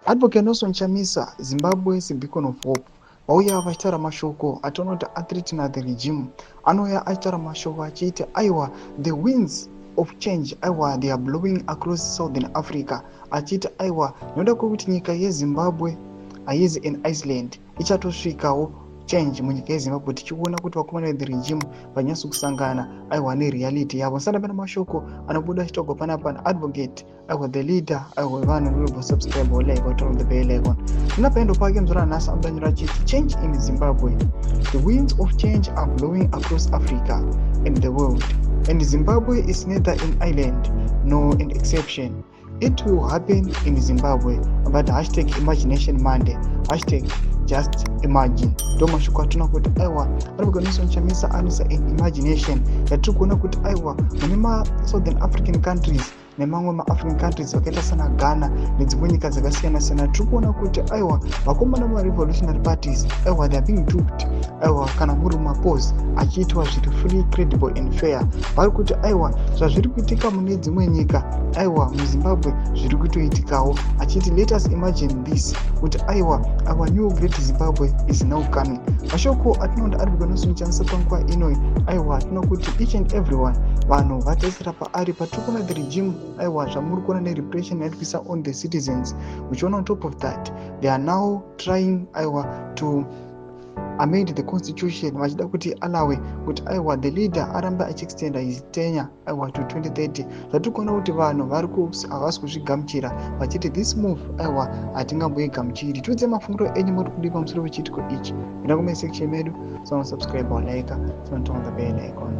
Advocate Nelson Chamisa, Zimbabwe's beacon of hope, vauya vachitaura mashoko atinoti athreatena the regime. Anouya achitaura mashoko achiiti, aiwa, the winds of change, aiwa, they are blowing across Southern Africa, achiiti, aiwa, noda kwekuti nyika yeZimbabwe haizi an island, ichatosvikawo change munyika yeZimbabwe. Tichiona kuti vakomana vethe regime vanyatso kusangana, aiwa, nereality yavo. Nsandapena mashoko anobuda achitaurwa panapa naadvocate, aiwa, the leader, aiwa, vanhu rinobva subscribe, like, turn on the bell icon. Zvinapaendo pake muzora nhasi amudanyira achiti, "Change in Zimbabwe. The winds of change are blowing across Africa and the world, and Zimbabwe is neither an island nor an exception. It will happen in Zimbabwe." But #ImaginationMonday, #JustImagine. Ndo mashoko atinoona kuti, aiwa, advocate Nelson Chamisa anoisa an imagination yatiri kuona kuti, aiwa, mune maSouthern African countries nemamwe maAfrican countries vakaita sana Ghana nedzimwe nyika dzakasiyana siyana, tiri kuona kuti, aiwa, vakomana vemarevolutionary parties, aiwa, they are being duped. Aiwa, kana muri mumapolls achiitwa zviri free, credible and fair, vari kuti, aiwa, zvazviri kuitika mune dzimwe nyika, aiwa, muZimbabwe zviri kutoitikawo, achiti, "Let us imagine this," kuti, aiwa, our new great Zimbabwe is now coming. Mashoko atinoona ari Nelson Chamisa panguva inoi, aiwa, tinoona kuti each and everyone, vanhu vatarisira paari. Patiri kuona the regime, aiwa, zvamuri kuona nerepression yari kuisa on the citizens, uchiona on top of that they are now trying, aiwa, to amend the constitution, vachida kuti allowe kuti, aiwa, the leader arambe achiextenda his tenure, aiwa, to 2030. Zvatiri kuona kuti vanhu vari havasi kuzvigamuchira, vachiti this move, aiwa, hatingamboigamuchiri. Tiudze mafungiro enyu, muri kudii pamusoro pechiitiko ichi? Enda comment section medu, so subscribe, like, so turn on the bell icon.